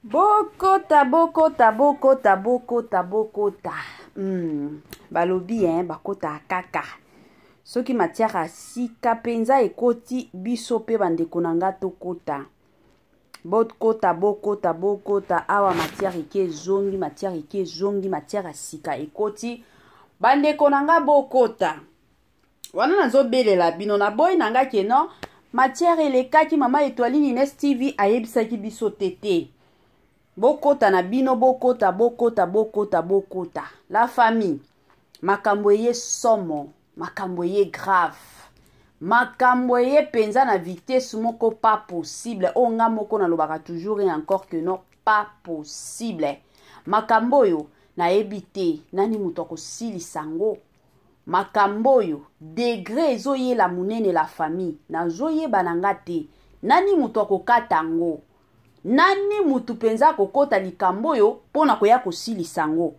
Bokota bokota bokota bokota bokota balobi hein, bakota kaka soki matière ya sika mpenza ekoti biso mpe bandeko na nga tokota. Bokota bokota bokota awa matière eke ezongi, matière eke ezongi, matière ya sika ekoti, bandeko na nga bokota. Wana nazobelela bino naboyi na nga ke non, matière elekaki mama Etoiline Ines TV ayebisaki biso te te. Bokota na bino, bokota bokota bokota bokota. La famille, makambo eye somo, makambo eye grave, makambo eye mpenza na vitesse moko pas possible. Oyo nga moko nalobaka toujours et encore que non, pas possible. Makambo oyo nayebi te nani moto akosilisa yango. Makambo oyo degré ezoyela monene la famille, nazoyeba na nga te nani moto akokata yango, nani motu mpenza akokota likambo oyo mpona koya kosilisa yango.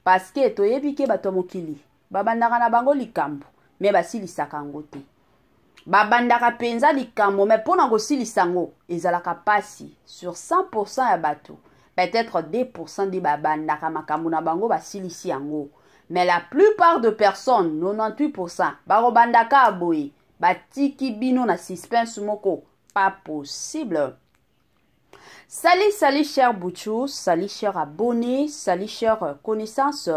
Parce que toyebi ke bato ya mokili babandaka na bango likambo me basilisaka yango te. Babandaka mpenza likambo me mpona kosilisa yango ezalaka pasi. Sur 100% ya bato, peut-être 2% nde babandaka makambo na bango basilisi yango. Mais la plupart de personnes, 98%, bakobandaka boye, batiki bino na suspense moko pas possible. Salut, salut cher Bouchou, salut cher abonné, salut cher connaissance,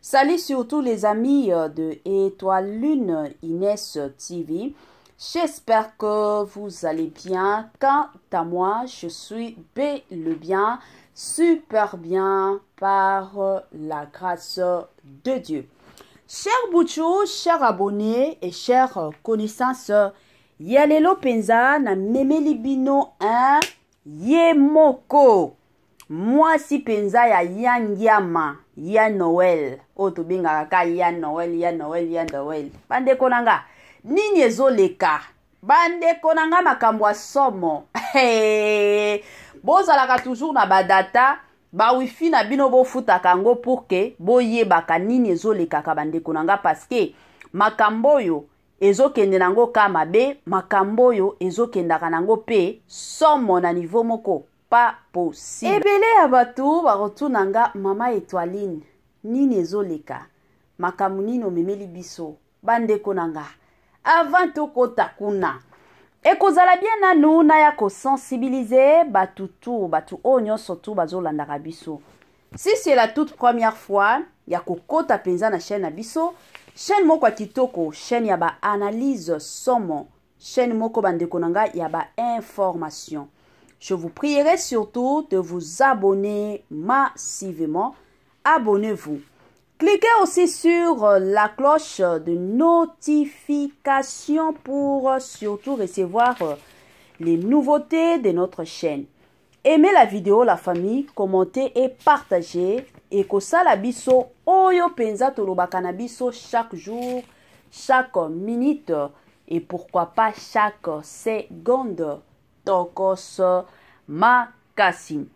salut surtout les amis de Étoile Lune Inès TV. J'espère que vous allez bien. Quant à moi, je suis bel et bien, super bien par la grâce de Dieu. Cher Bouchou, cher abonné et chère connaissance, ya lelo mpenza na memeli bino un ye moko mwasi mpenza ya yangiama ya Noël, oyo tobengaka ka ya Noël, ya Noël, ya Noël. Bandeko na nga, nini ezoleka? Bandeko na nga, makambo ya somo. Hey, bozalaka toujours na badata ba wifi na bino, bofutaka yango pour que boyebaka nini ezolekaka, bandeko na nga, parce que makambo oyo ezokende nango ka mabe, makambo oyo ezokendaka nango mpe somo na niveau moko pas possible. Ebele ya bato bakotuna nga, mama Etoiline, nini ezoleka, makambo nini omemeli biso? Bandeko na nga, avant tokota kuna, ekozala bien nanu naya kosensibiliser bato tu, bato oyo nyonso tu bazolandaka biso. Si c'est la toute première fois ya kokota mpenza na chaîne na biso, chaîne moko ya kitoko, chaîne ya baanalyse somo, chaîne moko bandeko na ngai ya bainformation, je vous prierai surtout de vous abonner massivement. Abonnez-vous. Cliquez aussi sur la cloche de notification pour surtout recevoir les nouveautés de notre chaîne. Aimez la vidéo, la famille, commentez et partagez. Et kosala biso oyo penza tolobaka na biso chaque jour, chaque minute et pourquoi pas chaque seconde. Tokos makasi.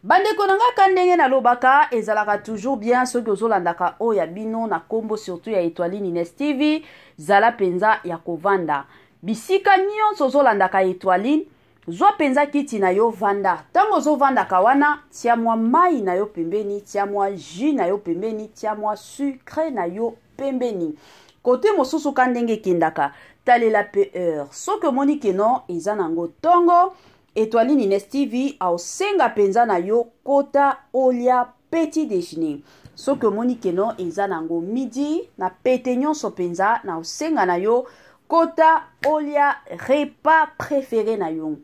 Bandeko na nga, ka ndenge nalobaka, ezalaka toujours bien soki ozolandaka oyo ya bino na nkombo surtout ya Etoiline Ines TV, zala mpenza ya kovanda bisika nyonso ozolandaka Etoiline. Zwa mpenza kiti na yo, vanda. Ntango ozovandaka wana, tia mwa mai na yo pembeni, tia mwa jus na yo pembeni, tia mwa sucre na yo pembeni. Kote mosusu, ka ndenge ekendaka, talela pe heure. Soki omoni ke non, eza nango ntongo, Etoiline Ines TV aosenga mpenza na yo kota olia petit déjeuner. Soki omoni ke non, eza nango midi, na pete nyonso mpenza na osenga na yo kota olia repas préféré na yo.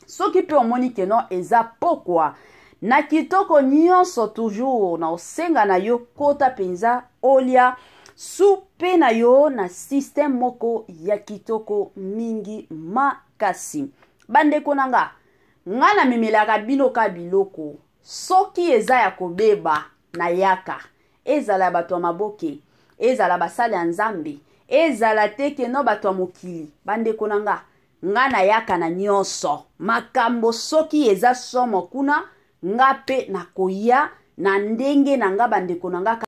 Soki mpe omoni ke non, eza pokwa, na kitoko nyonso toujours na osenga na yo kota mpenza olia soupe na yo na système moko ya kitoko mingi makasi. Bandeko na nga, nga namemelaka bino ka biloko soki eza ya kobeba nayaka, ezala ya bato ya maboke, ezala basali ya Nzambe, ezala te ke no bato ya mokili. Bandeko na nga, nga nayaka na nyonso. Makambo soki eza somo kuna, nga mpe nakoya na ndenge na nga, bandeko na nga.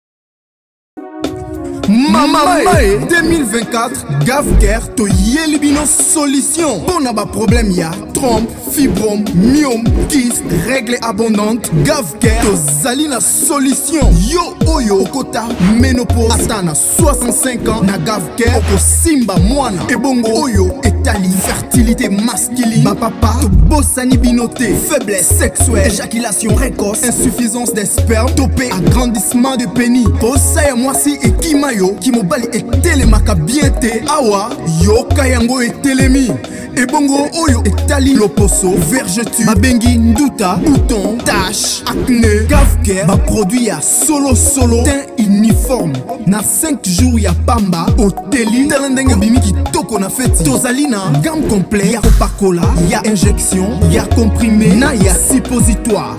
Mama Mae 2024 Gavcare toyeli bino solution mpo na baproblème ya trompe, fibrome, myome, kyste, règle abondante. Gavcare tozali na solution. Yo oyo okota ménopause ata na 65 ans, na Gavcare okosimba mwana. Ebongo oyo etali fertilité masculine, bapapa tobosani bino te. Faiblesse sexuelle, éjaculation précoce, insuffisance des spermes to mpe agrandissement de pénis, posa ya mwasi ekima yo, kimobali etelemaka bien te, awa yoka yango etelemi. Ebongo oyo etali loposo, vergeture babengi nduta, bouton, tache, acné, Gavcare baproduit ya solosolo, teint uniforme na 5 jours ya pamba oteli. Tala ndenge obimi kitoko na feti. Tozali na gamme complet ya kopakola, ya injection, ya comprimé na ya suppositoire.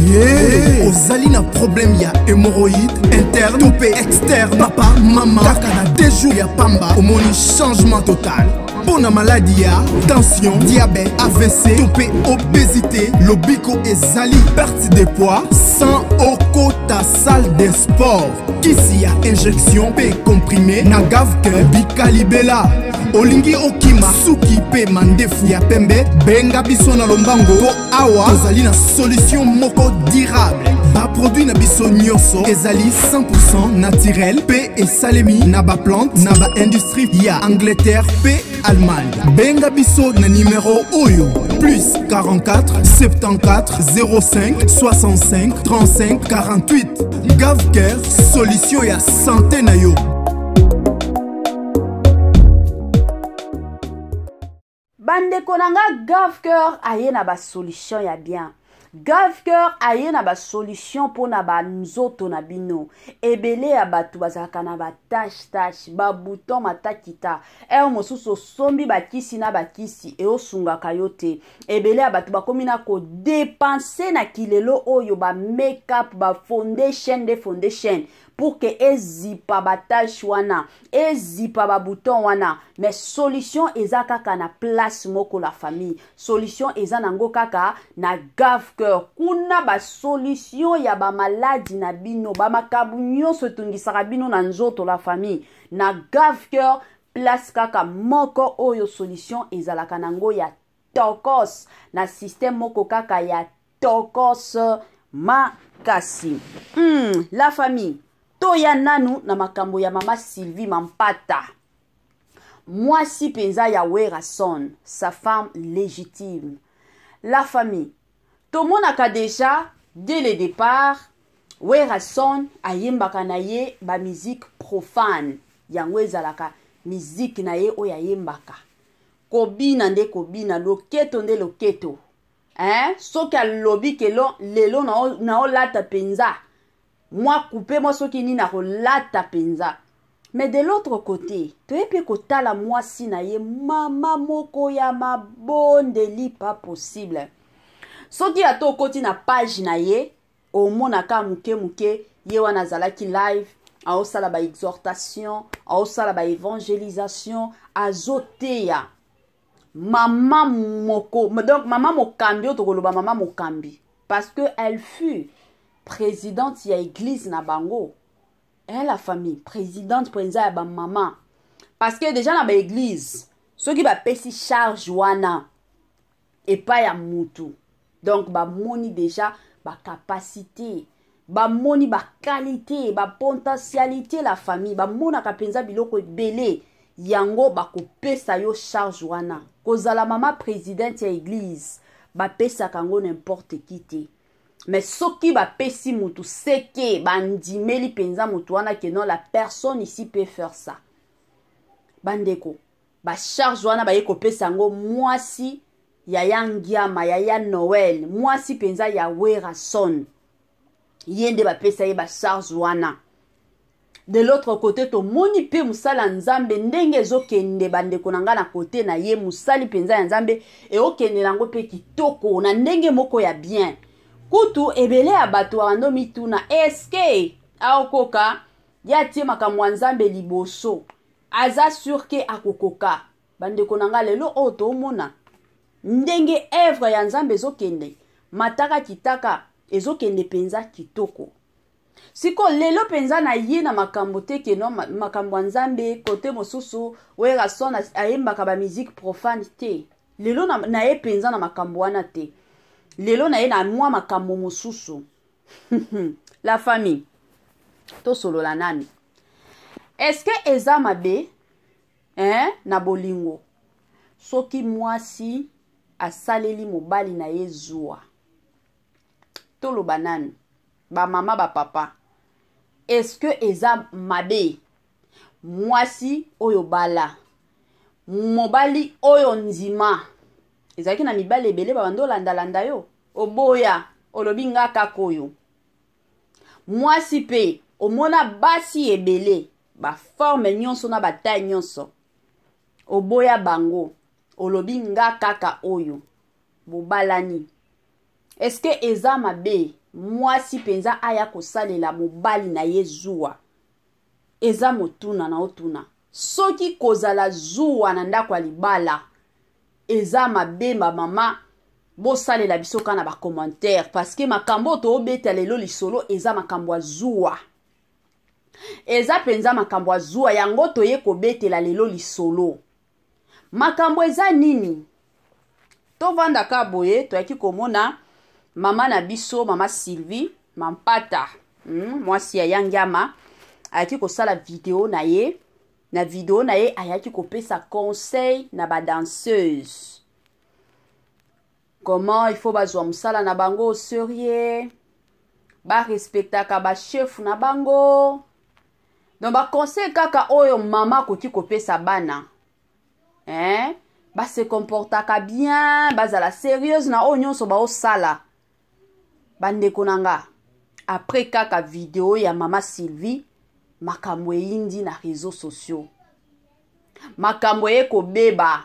Yeah. Ozali na problème ya hémorroïde interne to mpe externe, papa, mama, kaka na 2 jours ya pamba omoni changement total. Mpo na maladi ya tension, diabète, AVC to mpe obésité, lobiko ezali perte de poids sans okota salle de sport. Kisi ya injection mpe comprimé na Gavcare bikalibela. Olingi okima suki mpe mandefu ya pembe, benga biso na lombango mpo awa tozali na solution moko durable. Baproduit na biso nyonso ezali 100 naturel mpe esalemi na baplante na baindustrie ya Angleterre mpe Allemagne. Benga biso na nimero oyo: plus 44 74 05 65 35 48. Gavcare, solution ya santé na yo. Bandeko na nga, Gavcare aye na basolution ya bien. Gavcare aye na basolution mpona banzoto na bino. Ebele ya bato bazalaka na batache tache, babouton, matakita. Ere mosusu osombi bakisi na bakisi, eosungaka yo te. Ebele ya bato bakomi na kodépenser na kilelo oyo bamakeup, bafoundation nde foundation pour que ezipa batache wana, ezipa babouton wana. Mais solution eza kaka na place moko, la famille. Solution eza nango kaka na Gavcare. Kuna basolution ya bamaladi na bino, bamakambo nyonso etungisaka bino na nzoto, la famille, na Gavcare place kaka moko oyo solution ezalaka nango ya tokos, na système moko kaka ya tokos makasi. La famille, toya nanu na makambo ya mama Sylvie Mampata, mwasi mpenza ya Werason, sa femme légitime. La famille, tomonaka déjà dès le départ Werason ayembaka na ye bamusique profane. Yango ezalaka miziki na ye oyo ayembaka, kobina nde kobina, loketo nde loketo, hein? Soki alobi kelo lelo naolata mpenza mwa coupe mwa soki nini, akolata mpenza. Mais de l'autre côté, toye mpe kotala mwasi na ye, mama moko ya mabondeli pas possible. Soki ata okoti na page na ye, omonaka moke moke ye wana azalaki live, aosala baexhortation, aosala baévangélisation, azoteya. Mama moko, donc mama mokambi, oyo tokoloba mama mokambi parce que elle fut présidente ya église na bango, eh, la famille, présidente mpenza ya bamama. Parce que déjà na baéglise, soki bapesi charge wana epai ya mutu, donc bamoni déjà bacapacité, bamoni baqualité, bapotentialité. La famille, bamonaka mpenza biloko ebele, yango bakopesa yo charge wana. Kozala mama présidente ya église, bapesaka yango n'importe qui te. Mais soki bapesi mutu, seke bandimeli mpenza mutu wana ke non, la personne ici peut faire ça. Bandeko, bacharge wana baye kopesa yango mwasi ya ya Ngiama, ya ya Noel, mwasi mpenza ya Werason. Ye nde bapesa ye bacharge wana. De l'autre côté, tomoni mpe mosala ya Nzambe ndenge ezokende. Bandeko na ngai, na côté na ye, mosali mpenza ya Nzambe eokende yango mpe kitoko na ndenge moko ya bien. Kutu ebele ya bato babando mituna: eske aokoka? Ye atie makambo ya Nzambe liboso, aza sûr ke akokoka? Bandeko na ngai, lelo oyo toomona ndenge œuvre ya Nzambe ezokende, mataka kitaka, ezokende mpenza kitoko. Siko lelo mpenza na ye na makambo te ke no makambo ya Nzambe kote mosusu Werrason ayembaka ba musique profane te. Lelo na, na ye mpenza na makambo wana te. Lelo na ye na mwa makambo mosusu. La famille, tosolola nani? Est-ce que eza mabe hein, na bolingo soki mwasi asaleli mobali na ye zuwa? Toloba nani? Ba mama, ba papa, est-ce que eza mabe mwasi oyo bala mobali oyo ndima? Ezalaki na mibali ebele babanda olandalanda yo, oboya, olobi nga kaka oyo. Mwasi mpe omona basi ebele, baforme nyonso na bataille nyonso, oboya bango, olobi nga kaka oyo, bobalani. Eske eza mabe mwasi mpenza aya kosalela mobali na ye zuwa? Eza motuna na otuna. Soki kozala zuwa na ndako ya libala eza mabe, bamama bosalela biso kaka na bacommentaire, parce que makambo oyo toobeta lelo lisolo eza makambo ya zuwa, eza mpenza makambo ya zuwa. Yango toye kobetela lelo lisolo. Makambo eza nini? Tovandaka boye, toyaki komona mama na biso, mama Sylvie Mampata, mwasi ya Yangiama, ayaki kosala video na ye. Na video na ye ayaki kopesa conseil na badanseuse comment il faut bazwa mosala na bango sérieux, barespectaka bachef na bango. Donc baconseil kaka oyo mama akoki kopesa bana, hein? Base comportaka bien, bazala sérieuse na oyo nyonso baosala. Bandeko na nga, après kaka video ya mama Sylvie, makambo eyindi na réseaux sociaux, makambo eye kobeba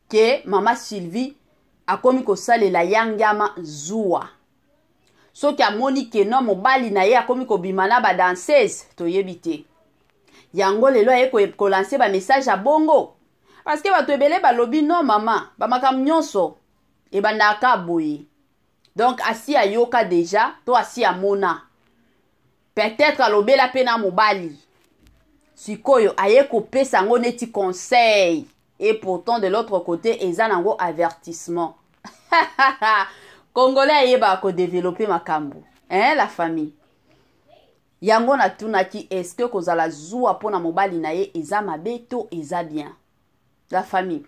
ke mama Sylvie akomi kosalela Yangiama zuwa soki amoni ke no mobali na ye akomi kobima na badanseuse. Toyebi te yango lelo aye kolancer bamessage ya bongo, parce que bato ebele balobi no mama, bamakambo nyonso ebandaka boye. Donc asi ayoka déjà to asi amona, peut-être alobela mpe na mobali, sikoyo aye kopesa yango neti conseil, et pourtant de l'autre côté eza nango avertissement. Congolais ayebaka kodévelopper makambo, hein, la famille? Yango natunaki: est-ce que kozala zuwa mpo na mobali na ye eza mabe to eza bien? La famille,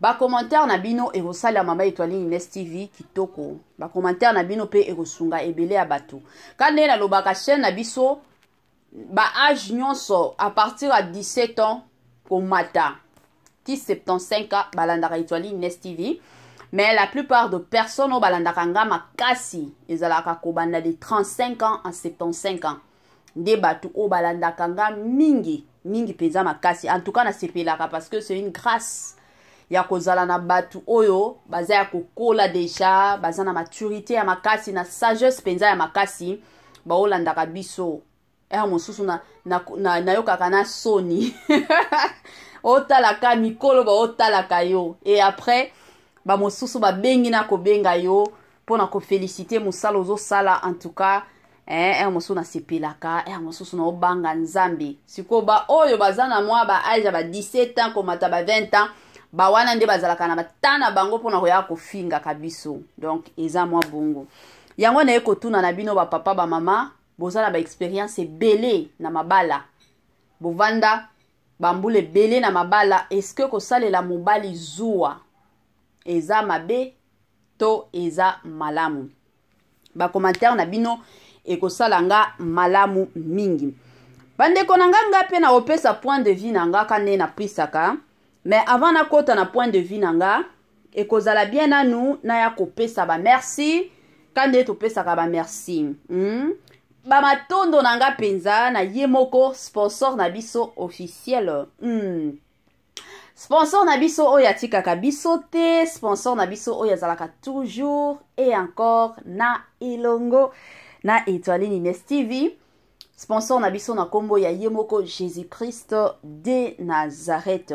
bacommentaire na bino ekosalela mama Etoile Ines TV kitoko. Bacommentaire na bino mpe ekosunga ebele ya bato. Ka ndenge nalobaka, chaîne na biso, baage nyonso à partir ya 17 ans komata ti 75 ans balandaka Etoile Ines TV. Mais la plupart de personnes oyo balandaka nga makasi ezalaka kobanda de 35 ans à 75 ans, nde bato oyo balandaka nga mingi mingi mpenza makasi. En tout cas nasepelaka, parce que c'est une grâce ya kozala na bato oyo baza ya kokola déjà, baza na maturité ya makasi, na sagesse mpenza ya makasi, baolandaka biso. Heure mosusu nayokaka na, na, na soni otalaka mikolo baotalaka yo, et après bamosusu babengi na kobenga yo mpona koféliciter mosala ozosala. En tout cas, heure mosusu nasepelaka, heure mosusu naobanga Nzambe. Sikoyo baoyo baza na mwa baage ya ba 17 ans komata ba 20 ans, bawana nde bazalaka na bata na bango mpona koya kofingaka biso. Donc eza mwa bongo. Yango naye kotuna na bino, bapapa, bamama, boza na baexpérience ebele na mabala, bovanda bambula ebele na mabala, est-ce kosalela mobali zuwa eza mabe to eza malamu? Bacommentaire na bino ekosala nga malamu mingi, bandeko na nga. Nga mpe na kopesa point de vue na nga ka nde napesaka. Mais avant nakɔta na point de vue na nga, ekozala bien nanu naya kopesa bamerci ka nde topesaka bamerci, Bamatondo na nga mpenza na ye moko sponsor na biso officiel, Sponsor na biso oyo atikaka biso te, sponsor na biso oyo azalaka toujours et encore na elongo na Étoile Ines TV, sponsor na biso na nkombo ya ye moko Jésus Christ de Nazareth.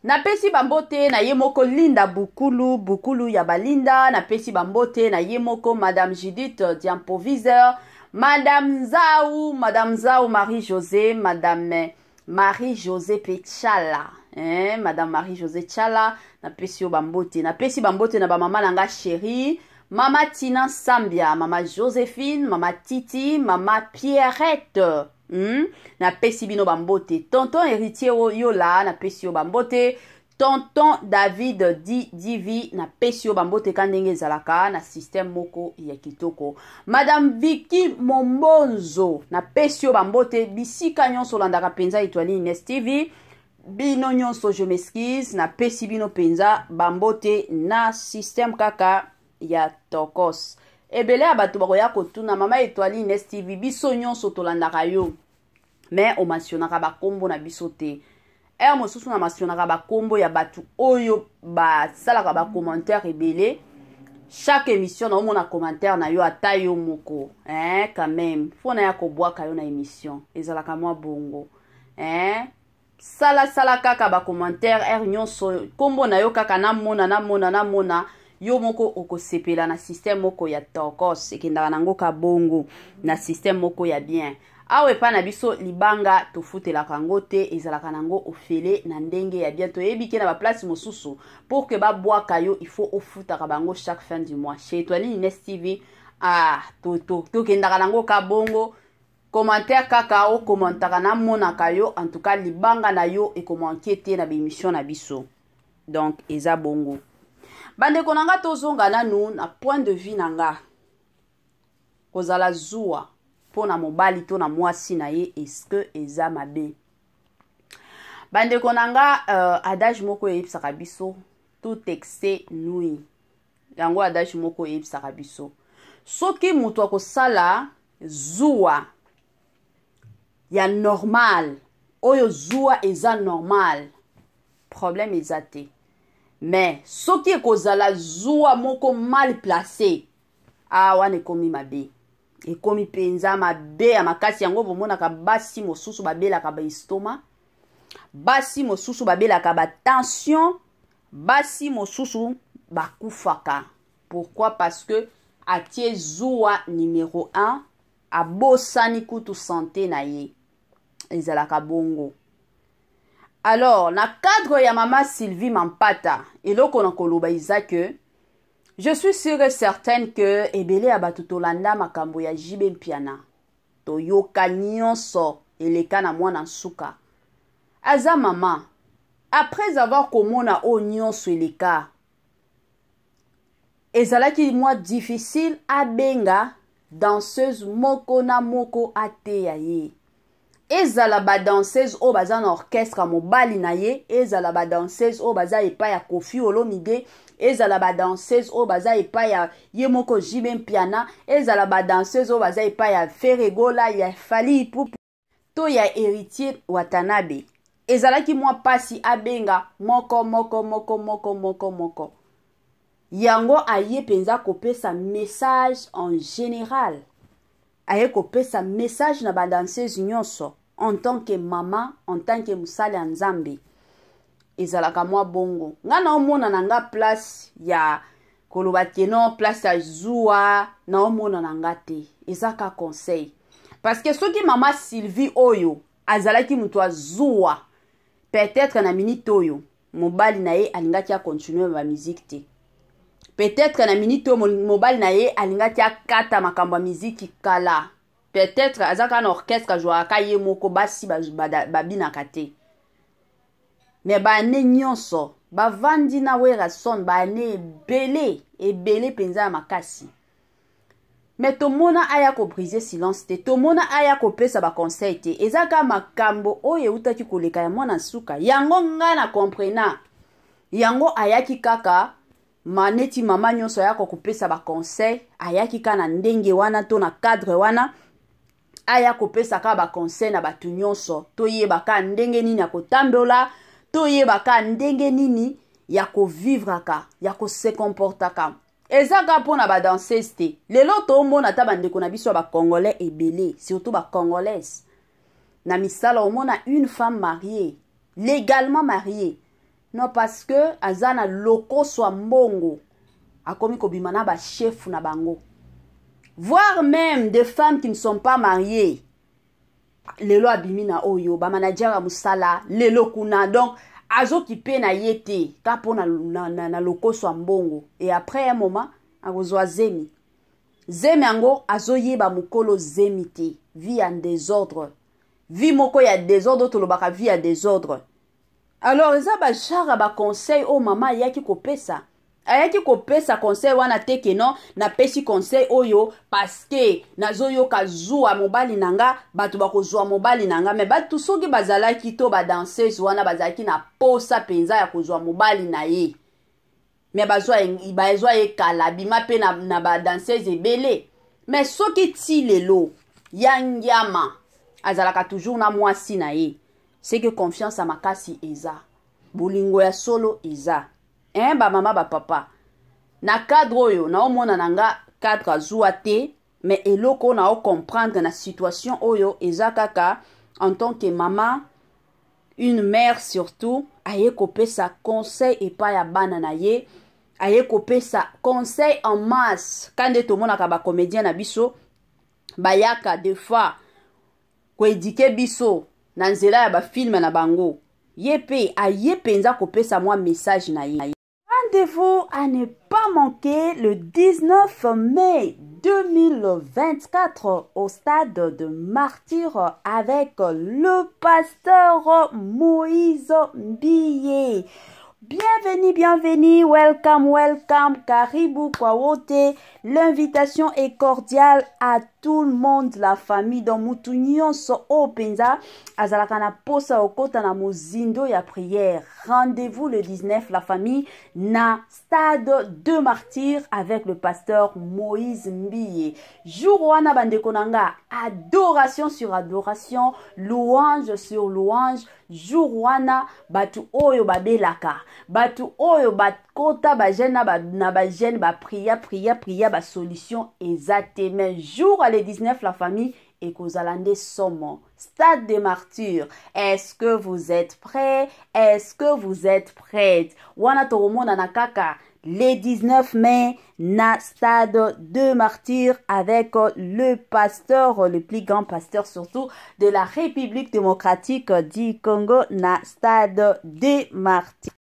Napesi bambote na ye moko Linda Bukulu, Bukulu ya Balinda. Napesi bambote na ye moko Madame Judith Diampoviseur. Madame Nzau, Madame Nzau Marie-Josée, Madame Marie-Josée Pechala, hein? Madame Marie-Josée Chala, napesi yo bambote, napesi bambote na bamama na nga chérie, Mama Tina Sambia, Mama Joséphine, Mama Titi, Mama Pierrette, Napesi bino bambote. Tonton Héritier Yola, napesi yo bambote. Tonton David D DV, napesi yo bambote ka ndenge ezalaka na système moko ya kitoko. Madame Vicky Mombonzo, napesi yo bambote bisika nyonso olandaka mpenza Etoile Ines TV. Bino nyonso je m'excuse, napesi bino mpenza bambote na système kaka ya tokos. Ebele ya bato bakoya kotuna Mama Etoile Ines TV, biso nyonso tolandaka yo, mais omentionaka bakombo na biso te. Heure mosusu na mentionaka bakombo ya bato oyo basalaka ba commentaire ebele. Chaque émission na omona commentaire na yo ata yo moko, hein, quand même faut na ya kobwaka yo na émission, ezalaka mwa bongo, hein. Sala sala kaka ba commentaire heure nyonso kombo na yo kaka namona namona namona yo moko okosepela na système moko ya tokos, ekendaka nango ka bongo na système moko ya bien. Awa epa na biso libanga tofutelaka yango te, ezalaka nango ofele na ndenge ya bien. Toyebi ke na ba place mosusu pour que babwaka yo il faut ofutaka bango chaque fin du mois. Chez Etoile Ines TV, ah, tokendaka nango ka bongo. Commentaire kaka o commentaka na monaka yo, en tout cas libanga na yo ekomanke te na bémission na biso. Donc eza bongo. Bandeko na nga, tozonga nanu na point de vue na nga. Kozala zuwa mpo na mobali to na mwasi na ye, est-ce que eza mabe? Bandeko na nga, adage moko eyebisaka biso tout excès nuit. Yango adage moko eyebisaka biso soki moto akosala zuwa ya normal, oyo zuwa eza normal, problème eza te. Mais soki ekozala zuwa moko mal placé, ah, wana ekomi mabe, ekomi mpenza mabe ya makasi. Yango bomonaka basi mosusu babelaka ba estomac, basi mosusu babelaka ba tension, basi mosusu bakufaka. Pourquoi? Parce que atie zuwa numéro 1, abosani kutu santé na ye. Ezalaka bongo. Alors na cadre ya mama Sylvie Mampata, eloko na koloba eza que je suis sûre et certaine que ebele ya bato tolanda makambo ya JB Mpiana, toyoka nyonso eleka na mwana nsuka. Aza mama, après avoir komona oyo nyonso eleka, ezalaki mwa difficile abenga danseuse moko na moko ateya ye. Ezala ba danseuse oyo baza na orchestre mobali na ye, ezala ba danseuse oyo baza epai ya Koffi Olomide, ezala ba danseuse oyo baza epai ya ye moko JB Mpiana, ezala ba danseuse oyo baza epai ya Ferre Gola, ya Fally Ipupa to ya Héritier Watanabe. Ezalaki mwa pasi abenga moko moko moko moko moko moko. Yango aye mpenza kopesa message en général, aye kopesa message na ba danseuse nyonso en tant que mama, en tant que mosali ya Nzambe. Ezalaka mwa bongo. Nga naomona na nga place ya koloba ke non, place ya zuwa naomona na nga te, eza ka conseil. Parce que soki mama Sylvie oyo azalaki moto azuwa, peut-être na minute oyo mobali na ye alingaki akontinue ba musique te. Peut-être na minute oyo mobali na ye alingaki akata makambo ya miziki kala. Peut-être aza kaka na orchestre, azwaka ye moko, basi babinaka te. Mais baane nyonso bavandi na Werrason, baane ebele ebele mpenza ya makasi. Mais tomona aya kobriser silence te, tomona aya kopesa baconseil te. Eza kaka makambo oyo eutaki koleka ya mwana nsuka. Yango nga na comprena yango, ayaki kaka ma neti mama nyonso ayaka kopesa baconseil, ayaki kaka na ndenge wana to na cadre wana, aya kopesa kaka baconseil na bato nyonso. Toyeba kaka ndenge nini ya kotambola, toyeba kaka ndenge nini ya kovivraka, ya kose comportaka. Eza kaka mpona badanseuse te. Lelo toomona ata bandeko na biso ya bacongolais ebele, surtout bacongolaise na misala, omona une femme mariée, légalement mariée, non parce que aza na lokoso ya mbongo, akomi kobima na bashefu na bango. Voire même des femmes qui ne sont pas mariées. Lelo abimi na oyo ba manager ya musala lelo kuna, donc azokipe na ye te ka mpo na, na, na, na lokoso ya mbongo. Et après un moment akozwa zemi. Zemi yango azoyeba mokolo zemi te. Vie ya désordre, vie moko ya désordre, tolobaka vie ya désordre. Alors eza bagenre ya baconseil oyo mama ayaki kopesa. Ayaki kopesa conseil wana te ke non, napesi conseil oyo parce que nazoyoka zuwa mobali na nga, bato bakozwa mobali na nga. Mais bato soki bazalaki to badanseuse wana bazalaki na posa mpenza ya kozwa mobali na ye, mais bazwa ye kala, bima mpe na badanseuse ebele. Mais soki ti lelo ya ngiama azalaka toujours na mwasi na ye, c'est que confiance ya makasi eza, bolingo ya solo eza, hein. Bamama, bapapa, na cadre oyo naomona na nga cadre azwa te, mais eloko naocomprendre na situation oyo eza kaka en tant que mama, une mère surtout, aye kopesa conseil epai ya bana na ye, aye kopesa conseil en masse. Ka nde tomonaka bacomédien na biso bayaka des fois koéduquer biso na nzela ya bafilme na bango, ye mpe aye mpenza kopesa mwa message na ye. Rendez-vous à ne pas manquer le 19 mai 2024 au stade de Martyr avec le pasteur Moïse Mbiye. Bienvenue, bienvenue, welcome, welcome, karibu kwa wote. L'invitation est cordiale à tout le monde, la famille. Donc mutu nyonso oyo mpenza azalaka na posa okota na mozindo ya prière. Rendez-vous le 19, la famille, na stade de Martyr avec le pasteur Moïse Mbiye. Jour wana, bandeko na nga, adoration sur adoration, louange sur louange. Jour wana, bato oyo babelaka, bato oyo bakota bajeûne na bajeûne, baprier, prier, prier, basolution eza te, mais jour le 19, la famille, ekozala nde somo. Stade de Martyr, est-ce que vous êtes prêts? Est-ce que vous êtes prêtes? Wana tokomonana kaka le 19 mai na stade de Martyr avec le pasteur, le plus grand pasteur surtout de la République démocratique du Congo, na stade de Martyr.